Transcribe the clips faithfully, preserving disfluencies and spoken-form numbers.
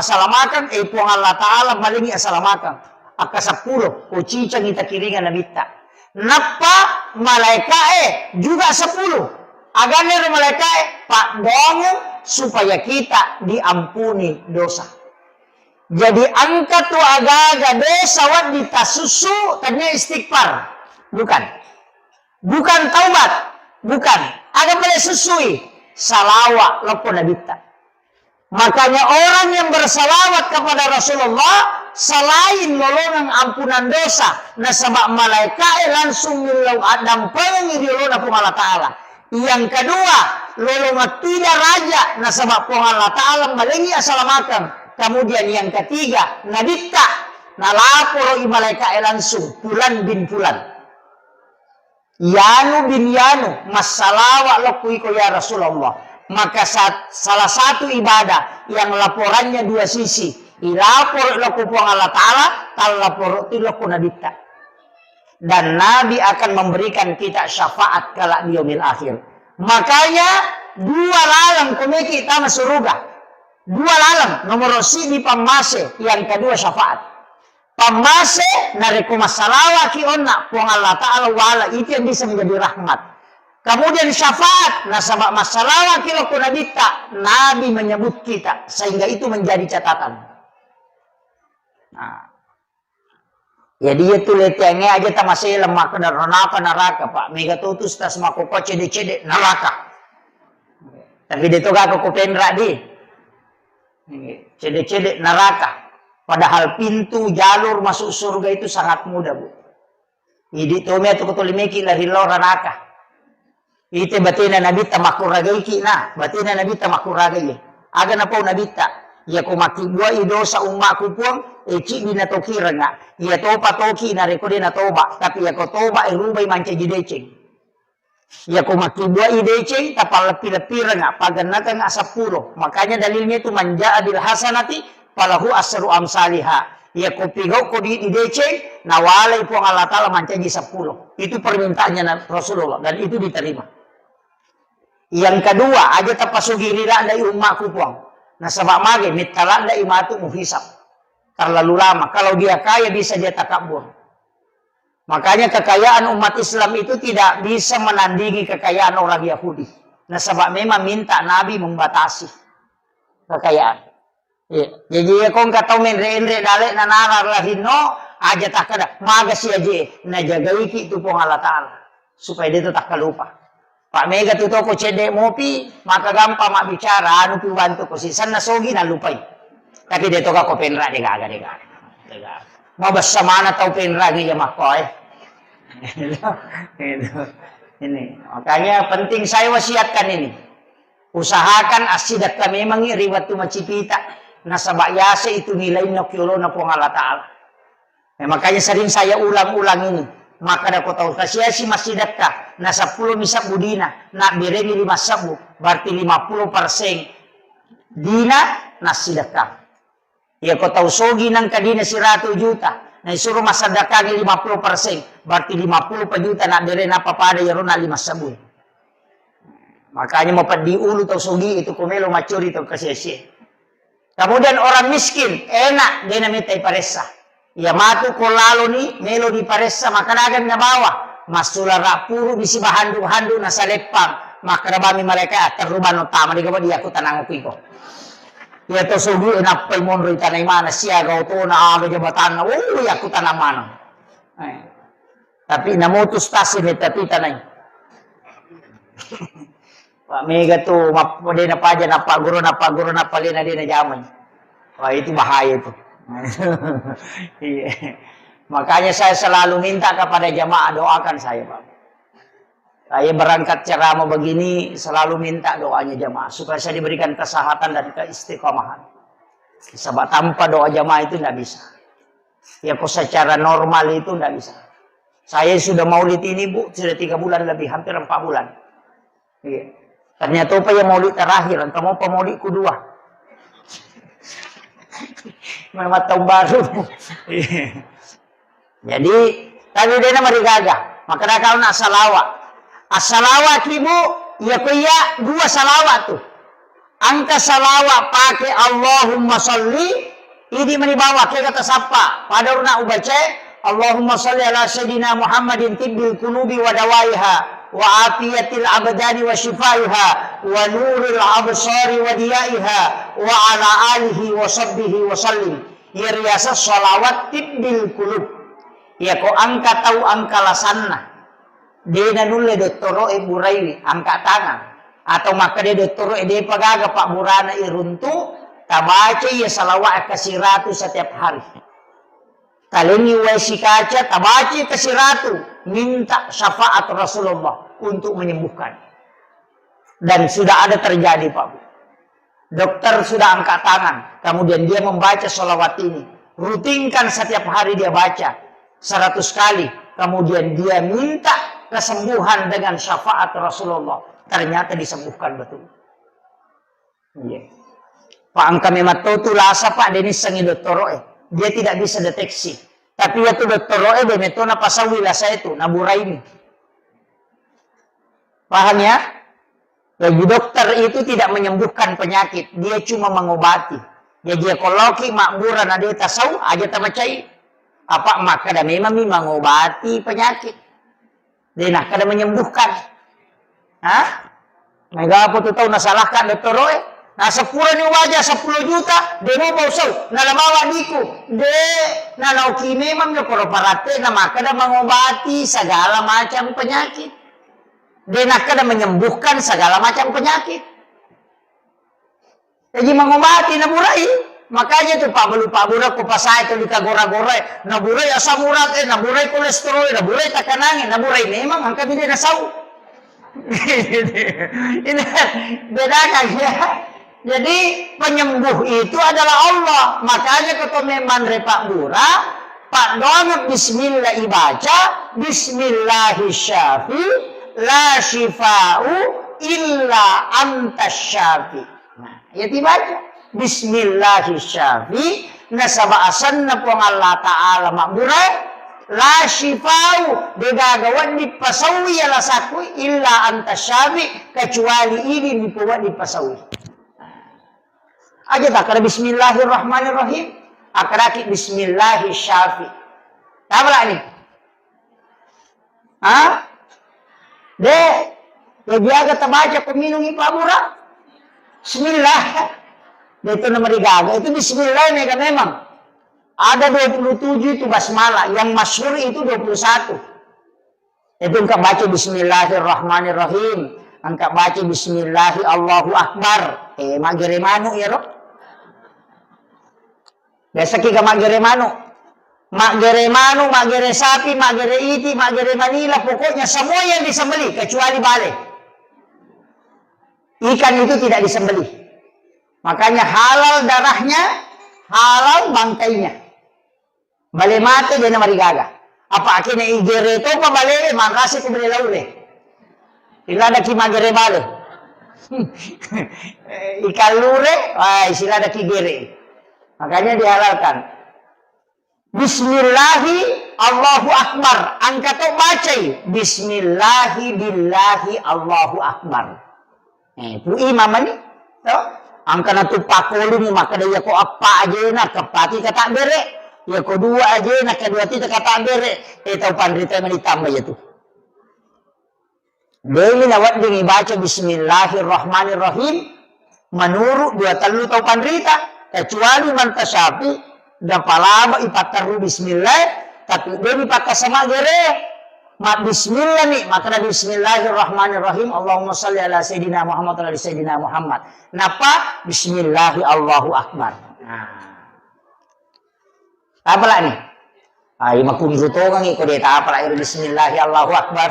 asalamakeng, eh, Puang Allah Ta'ala malengi asalamakeng. Akka seppulo, ko cicangi takiringa nabitta. Nappa malaeka'e juga sepuluh. Aganna ero malaeka'e, paddoangeng supaya kita diampuni dosa. Jadi engka tu agaga dosa wedding tasussu, tania istighfar. Bukan. Bukan taubat. Bukan. Aga pale sussui? Salawa lokko nabitta. Makanya orang yang bersalawat kepada Rasulullah selain lolongeng ampunan dosa, nasaba malaeka'e langsung millau addampengengi ri olona Puang Allah Ta'ala. Yang kedua, lolongettui daraja nasaba Puang Allah Ta'ala malengi asalamakeng. Kemudian yang ketiga, nabitta nalaporo'i malaeka'e langsung, Fulan bin Fulan. Yanu bin Yanu, massalawa lokku iko ya Rasulullah. Maka sa-, salah satu ibadah yang laporannya dua sisi, ilaporo lokku Puang Allah Ta'ala, tallaporo tu lokku nabitta. Dan Nabi akan memberikan kita syafaat kelak di yaumil akhir. Makanya dua laleng komeki tama suruga. Dua laleng, nomor siji pammase, yang kedua syafaat. Pammase, narekko massalawaki onna, Puang Allah Ta'ala wala, itu yang bisa menjadi rahmat. Kemudian syafaat, nasaba massalawaki lokko nabitta, Nabi menyebut kita, sehingga itu menjadi catatan. Nah. Jadi iya tu leteangnge aja tamaseleng makkeda ronapa naraka, Pak. Mega to tu stas makkokko cede-cede naraka. Tapi de to gako ko penra di. Cede-cede naraka. Padahal pintu jalur masuk surga itu sangat mudah, Bu. Idi tomi atu ko tolimeki lari lao ranaka. Ite batena nabitta makkuragaiki na, batena nabitta makkuragai. Aga napau nabitta, iyako makkibbuai dosa ummaku Puang, e ciddi natokirenga. Iya topa toki narekko de natoba, tapi iyako toba e rubai mancaji deceng. Iyako makkibbuai deceng, tapalleppi-leppirenga, pagennakenga seppulo. Makanya dalilnya itu, "Man jaa bil hasanati falahu asru amsaliha." Iyako pigau ko di, di deceng, nawalai Puang Allah Ta'ala mancaji seppulo. Itu permintaannya Na-, Rasulullah, dan itu diterima. Yang kedua, aja tapasugiri ladai ummaku Puang. Nasaba mage, metta ladai matu muhisab. Terlalu lama. Kalau dia kaya, bisa dia takabur. Makanya kekayaan umat Islam itu tidak bisa menandingi kekayaan orang Yahudi. Nasaba memang minta Nabi membatasi kekayaan. Iya. Jadi, iya, ko engka tau menre-enre dale'na nara larinno, aja takkeda, "Maga si aje?" Najagaiki tu Puang Allah Ta'ala, supaya de to takkalupa. Pak mega tu toko cedde mopi, maka gampang mabbicara, anu pi ubantu ko sisenna sogi nalupai. Tapi de to gako penra, de gaga, de gaga. De gaga. Mabessa mana tau penra ge ya makko, eh. Ini. Makanya penting saya wasiatkan ini. Usahakan assidekka memangngi ri wettu macipita, nasaba yase itu nilainna ki olona Puang Allah Ta'ala. Eh, makanya sering saya ulang-ulang ini. Makkeda ko tau kasiasi massidekka, na seppulo mi sebbu dina, nabbereni lima sebbu, berarti lima puluh persen dina nassidekka. Iya, ko tau sogi nengka dina siratu juta, na isuro massaddakangi lima puluh persen, berarti lima puluh pa juta nabbere nappa pada iyaro na lima sebbu. Makanya mapeddi ulu tau sogi itu ko melo maccuri tau kasiasie. Kemudian orang miskin, enak, dena metta iparessa. Iya matu ko laloni, melo diparessa, maka dagang nabawa. Massulara puru bisi bahandu-handu nasaleppang. Makkeda bami mereka, "Ah, terrubano tama di gaba dia aku tanang aku iko." Iya to sogi e nappai monro itanai mana siaga otona aga jabatanna. Oh, iya aku tanang mana. Eh. Tapi namutus tasi metta tu itanai. Pak mega tu map-, dena paja nappa guru, nappa guru, nappa lena dena jamai. Wah, itu bahaya itu. Iya. Makanya saya selalu minta kepada jamaah doakan saya, Pak. Saya berangkat ceramah begini, selalu minta doanya jamaah, supaya saya diberikan kesehatan dan keistiqomahan. Sebab tanpa doa jamaah itu ndak bisa. Ya, kok secara normal itu ndak bisa. Saya sudah maulid ini, Bu, sudah tiga bulan lebih, hampir empat bulan. Iya. Ternyata apa ya maulid terakhir, engka mopa maulid kedua. Memang tahun baru. Iya. Jadi, tapi dena marigaga. Maka dah kau nak salawat. Assalawa ki, Bu, iya ko iya dua salawat tu. Engka salawat pake Allahumma salli, idi mani bawang, kega tasappa. Pada urna ubacae, Allahumma salli ala sayyidina Muhammadin tibbil qulubi wa dawaiha, wa afiyatil abdani wa shifaiha, wa nuril absari wa diyaiha, wa ala alihi wa sahbihi wa sallim. Iya riaseng salawat tibbil qulub. Iyako engka tau engka lasanna. De nanulle dottoro'e buraiwi, angka tangan. Atau makkeda dottoro'e, depa gaga pabburana iruntu, tabaca iya salawat kasiratu setiap hari. Talengi wae sikaca, tabaca kasiratu, minta syafaat Rasulullah untuk menyembuhkan. Dan sudah ada terjadi, Pak Bu. Dokter sudah angkat tangan, kemudian dia membaca salawat ini. Rutinkan setiap hari dia baca seratus kali, kemudian dia minta kesembuhan dengan syafaat Rasulullah. Ternyata disembuhkan betul. Iya. Pak, engka memang to tu lasa, Pak, de nissengi dottoro'e. Dia tidak bisa deteksi. Tapi iya tu dottoro'e, de metto napasaui lasa itu, naburaimi. Paham ya? Jadi dokter itu tidak menyembuhkan penyakit, dia cuma mengobati. Jadi ya, kalau ki mabbura na de tasau, aja tamacai. Apa makkeda memang mi mengobati penyakit. De nakkeda menyembuhkan. Hah? Mega apa tu tau nasalahkan dottoro'e? Nah, seppulo ni waja seppulo juta, de mau usau, nala bawa diku. De, nanaoki memang mi koro paratte, na makkeda mengobati segala macam penyakit. De nakkeda menyembuhkan segala macam penyakit. Jadi mengobati naburai. Makanya tu pabbalu-pabbura ko pasae tu dikagora-gorai, naburai asam urat, eh, naburai kolesterol, naburai tekanangnge, naburai memang angka bide nasau. Ini bedakan ya. Jadi penyembuh itu adalah Allah. Makanya keto memang repak bura, Pak doang bismillah ibaca, bismillahi syafi, la syifa'u illa anta syafi. Nah, ya tibaca. Bismillahi syafi, nasaba asenna Puang Allah Ta'ala mabbura, la syifa'u, degaga wedding pasaui ya lasaku, illa anta syafi, kecuali idi nipo wedding pasaui. Aja takkeda bismillahirrahmanirrahim. Akkedaki bismillahi syafi. Apa lagi? Ha? De, ya biaga tabaca ko minungi pabura. Bismillah. De itu nomor gaga. Itu bismillah mega memang. Ada dua puluh tujuh itu basmalah. Yang masyhur itu dua puluh satu. Itu engka baca bismillahirrahmanirrahim, engka baca bismillahi Allahu Akbar. Eh, maggere manu iyaro. Biasa ki ga maggere manu. Maggere manu, maggere sapi, maggere iti, maggere manila, pokoknya semua yang disembelih kecuali bale. Ikan itu tidak disembelih. Makanya halal darahnya, halal bangkainya. Bale mate de namarigaga. Apa akene igere topa bale, manrasi ku bale laure. Iladaki magere bale. Ikan lure, wah, isiladaki gere. Makanya dihalalkan. Bismillahi Allahu Akbar. Angka to bacai. Bismillahi billahi Allahu Akbar. Eh, pui mamani, to? Angkana tu pakolumu makkeda, iya ko eppa ajena, keppaki katabbere. Iya ko dua ajena, kedua tita katabbere. Eh, tau panrita mani tamba iya tu. Demi nawedding ibaca bismillahirrahmanirrahim. Menurut dua tellu tau panrita, kecuali manta syafi, Napalaba ipatterru bismillah, tapi de dipakkasama gere. Mabbismillah ni, makkeda bismillahirrahmanirrahim, Allahumma salli ala sayyidina Muhammad wa ala sayyidina Muhammad. Nappa bismillahi Allahu Akbar. Nah. Apalagi? Ai makunru tongangi ko de tapalai bismillahi Allahu Akbar.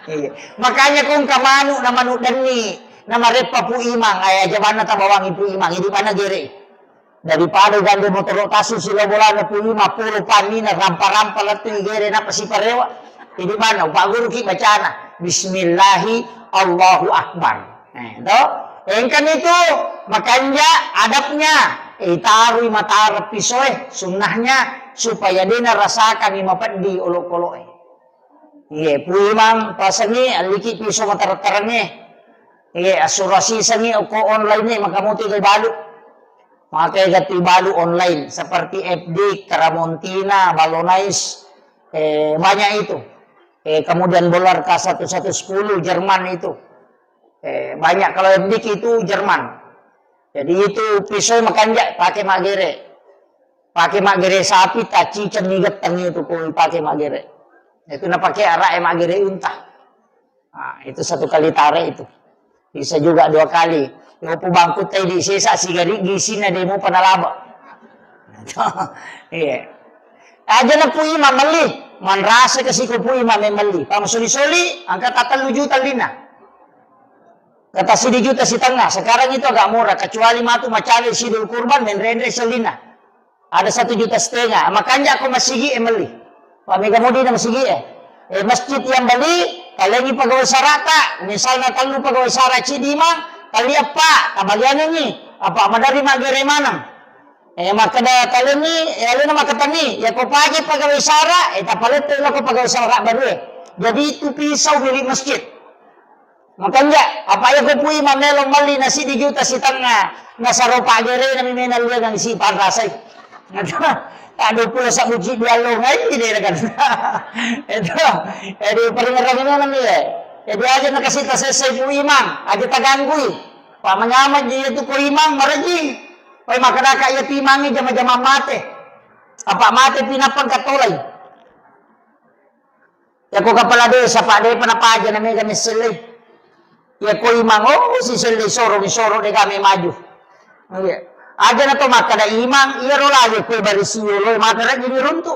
Iya. Makanya ko engka manu na manu denni na mareppa Pu Imang, ai aja banna tabawangi Pu Imang, idi banna gere. Daripada gande motoro tasu silo bolana pulima polo pannina rampa-rampa lettu igere nappa siparewa. Jadi mana upagguruki bacana bismillahi Allahu Akbar. Eh, to? Engkani tu makanja adabnya. Eh, tarui matara pisoe sunnahnya supaya dena rasakan mapeddi olokoloe. Iye, puimang pasengi alliki piso matara-tarange. Iya, assuro sisengngi okko online e, maka mutu ibalu. Maka gatti balu online seperti F D, Tramontina, Balonais, eh, banyak itu. Eh, kemudian Bolar K satu satu sepuluh Jerman itu. Eh, banyak kalau F D itu Jerman. Jadi itu pisau makanja pakai maggere. Pakai maggere sapi, taciceng ni getteng itu ko pakai maggere. Itu na pakai arak e maggere unta. Nah, itu satu kali tarik itu. Bisa juga dua kali. Yopu bangku tadi sesa sigari gisina demo panalaba. Iya. Aja na Pu Imang melli, manrasa ke siko Pu Imang melli. Pang soli-soli, angka tatellu juta lina. Kata sidi juta sitengah, sekarang itu agak murah, kecuali matu macale sidul kurban, menrenre selina. Ada satu juta setengah, makanja ko masigi e melli. Pak mega mudi na masigi e. Eh, masjid yang beli, talengi pegawai sarata, misalnya tellu pegawai sara cidi mang, tali apa, tabagiangi, apa madari magere manang. Eh, makkeda talengi, eh, alena makkatenni, ya ko pagi pegawai sara, eh, tapalette lo ko pegawai sara baru e. Jadi itu pisau milik masjid. Makanja, apa iya ko Pu Imang melo melli na sidi juta sitengnga, nasaro paggerena mi mena liangang si panrasai. Aduh, pulo sabbu cidi allongai de kan. Itu, jadi peringerangi mena mi. Jadi aja nakasita sesai Pu Imang, aja taganggui. Pak manyameng ji itu ko Imang maraji. Pai makadaka iya timangi jama-jama mate. Apa mate pinapang katolai. Yako kepala desa, Pak, depa napaja na mega messellei. Yako imang, oh, sisellei soro, soro de kami maju. Iya. Aja na to makkada imang, iya ro lagi kue barisi yolo, maka rajin runtu.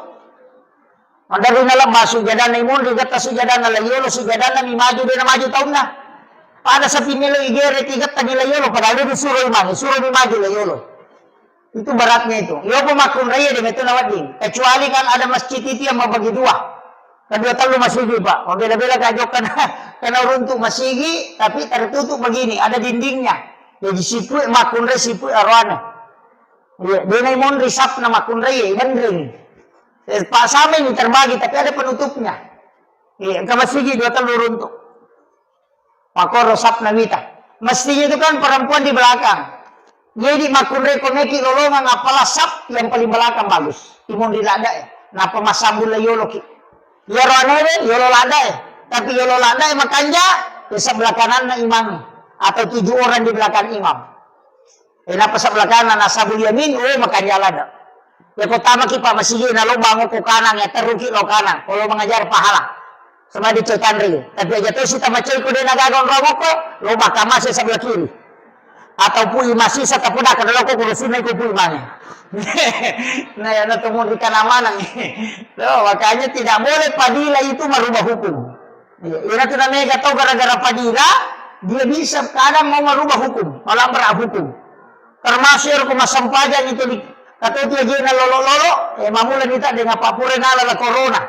Madari na lebba sujadanna imun, rigetta sujadanna la yolo, sujadanna mi maju, de na maju taunna. Pada sapi melo igere tigetta ni la yolo, padahal dia disuruh imang, suruh mi maju la yolo. Itu beratnya itu. Yopo makkunraie de metu nawedding. Kecuali kan ada masjid itu yang membagi dua. Kedua tellu masigi, Pak. Mabela-bela ka jokka na, karena runtuh masigi, tapi tertutup begini, ada dindingnya. Jadi sipue makkunrai sipue aroane. Iya, de na monri sapna makkunrai, benring. Eh, Pak, sama ini terbagi, tapi ada penutupnya. Iya, engka masigi dua tellu runtuh. Makkoro sapna wita. Mestinya itu kan perempuan di belakang. Jadi makkunrai ko meki lolongang, apalah sap yang paling belakang bagus. Timun di lada ya. Napa masambul la yoloki. Yaro anewe yolo lada ya. Tapi yolo lada ya makanja, ya sebelah kananna imam. Atau tujuh orang di belakang imam. Eh, napa sebelah kanan, ashabul yamin, oh, makanja lada. Ya, ko tamaki, Pak, masigi na lobang ko kanang, ya, teruki lo kanang. Kalau mengajar pahala. Sama di Cai Tanri. Tapi aja tu si tamacai ko de na gaga onrong ko, lo bakama si sebelah kiri. Atau pui masih satapu dah kada lo ko kurusin naik ko pui mana. Nah, ya, na temu di kanang mana. Loh, makanya tidak boleh Padilla itu merubah hukum. Iya, ira tu namanya tau gara-gara Padilla, dia bisa kadang mau merubah hukum, melabrak hukum. Termasuk ero ko massempajang itu di, katau tu aja na lolo-lolo, eh, mamula kita dengan papure nala la corona.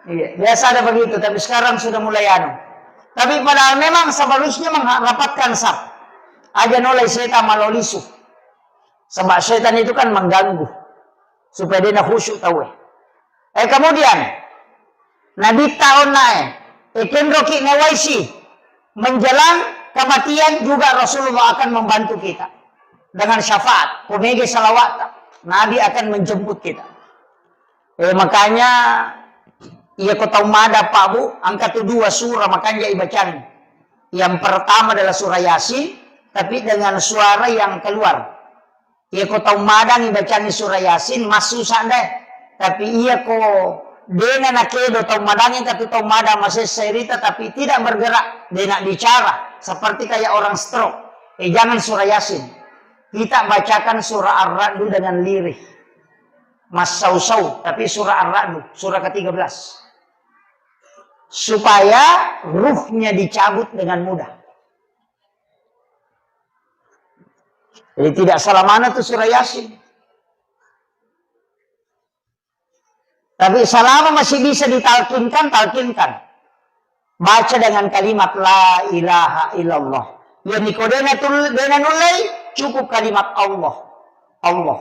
Iya, biasa ada begitu, tapi sekarang sudah mulai anu. Tapi padahal memang seharusnya mengharapkan sap. Aja nolai setan malolisu. Sebab setan itu kan mengganggu. Supaya dia na khusyuk tau eh. Eh, kemudian, Nabitta onna e, e, kenroki nawaisi, menjelang kematian juga Rasulullah akan membantu kita dengan syafaat. Ko mega salawatta, Nabi akan menjemput kita. Eh, makanya, iya ko tau mada, Pak, Bu, angka tu dua surah makanja ibacang. Yang pertama adalah surah Yasin, tapi dengan suara yang keluar. Iya ko tau madangi bacangi surah Yasin, massusa deh. Tapi iya ko dena nakedo tau madangi, tapi tau madang masessa irita, tapi tidak bergerak, dena bicara, seperti kayak orang stroke. Eh, jangan surah Yasin. Kita bacakan surah Ar-Ra'du dengan lirih. Massausau, tapi surah Ar-Ra'du, surah ketiga belas. Supaya ruhnya dicabut dengan mudah. Jadi tidak salah mana tuh surah Yasin. Tapi selama masih bisa ditalkinkan, talkinkan. Baca dengan kalimat la ilaha illallah. Ya, niko dena tul-, dena nullei, cukup kalimat Allah. Allah.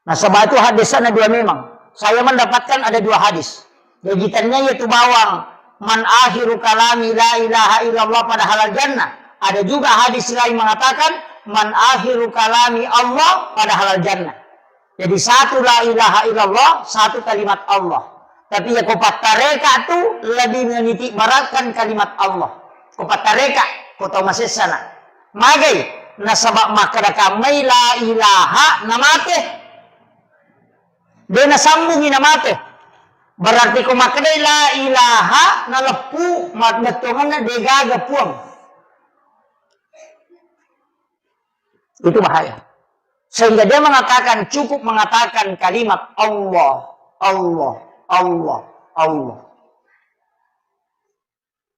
Nasaba tu hadisna dua memang. Saya mendapatkan ada dua hadis. Jaji tennia iya tu bawang, "Man akhiru kalami la ilaha illallah pada halal jannah." Ada juga hadis lain mengatakan, "Man akhiru kalami Allah pada halal jannah." Jadi satu la ilaha illallah, satu kalimat Allah. Tapi ya ko pattareka tu lebih meniti beratkan kalimat Allah. Ko pattareka, ko tau masessana. Magai, nasaba makkeda kammai la ilaha namate. De nasambungi namate. Berarti ko makkedai la ilaha naleppu, ma-, bettuanna de gaga puang. Itu bahaya. Sehingga dia mengatakan, cukup mengatakan kalimat Allah, Allah, Allah, Allah.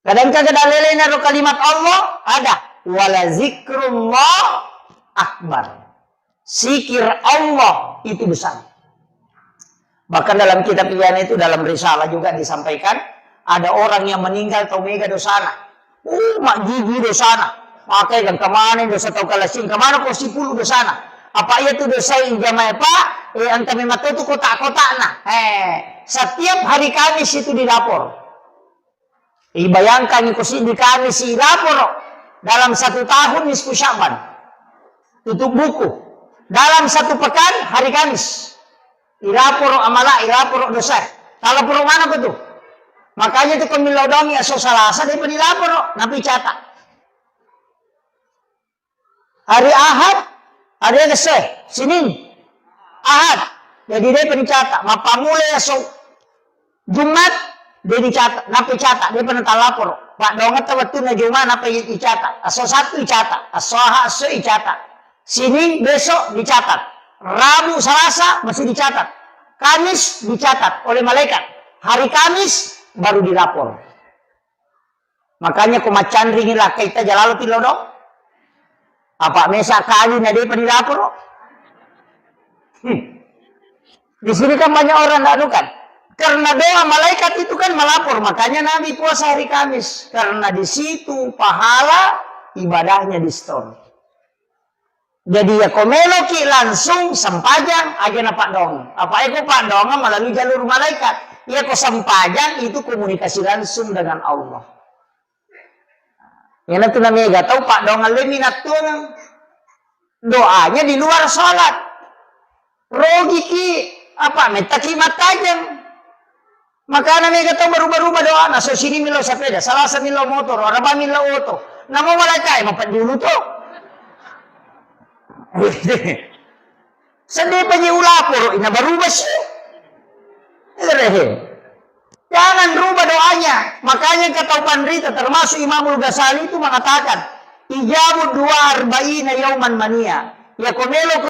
Kadang kagak dalilnya ro kalimat Allah, ada. "Wala zikrullah akbar." Zikir Allah itu besar. Bahkan dalam kitab Ihya itu, dalam risalah juga disampaikan, ada orang yang meninggal tau mega dosana. Uh, mak gigi dosana. Makai kan kemana dosa tau kalasing, kemana kau sipulu dosana. Apa iya tu dosa ijamai, Pak? Eh, engka memang tu kotak-kotakna. Eh, setiap hari Kamis itu dilapor. Ibayangkan iko siddi Kamis ilaporo dalam satu tahun nisfu Sya'ban. Tutup buku. Dalam satu pekan hari Kamis. Ilaporo amala, ilaporo dosa. Talaporo mana ko tu? Makanya tu kemillau dongi aso Salasa de pa dilaporo, napi catat. Hari Ahad, hari Senin, Ahad. Jadi de pa dicatat. Mappammula aso Jumat, de dicatat, nappa icatat, de pa natalaporo. Paddoangetta wettunna Jumat, nappa i-, icatat. Aso Sabtu icatat, aso Ahad, aso icatat. Sining besok dicatat. Rabu, Salasa masih dicatat. Kamis dicatat oleh malaikat. Hari Kamis baru dilapor. Makanya ko maccanringi lakkaitta jalalo tillo do. Apa mesa kali na depa dilaporo. Hmm. Di sini kan banyak orang nggak anu kan. Karena doa malaikat itu kan melapor, makanya Nabi puasa hari Kamis. Karena di situ pahala ibadahnya di store. Jadi, ya ko meloki langsung sempajang, aja na paddoang. Apa eko paddoang melalui jalur malaikat. Ya ko sempajang itu komunikasi langsung dengan Allah. Ya na tu namega tau paddoang le minattuang. Doanya di luar salat. Rogiki apa mettaki mattajang. Makana mega tau berubah-ubah doana, so sini millau sepeda, Salasa millau motor, Araba millau oto. Namo malaikat, eh, mapeddulu to. Sedih penyi ulaporo, ina berubah sih. Erehe. Jangan rubah doanya. Makanya kata panrita, termasuk Imamul Ghazali itu mengatakan, "Ijabu dua arba'ina yauman mania." Ya ko melo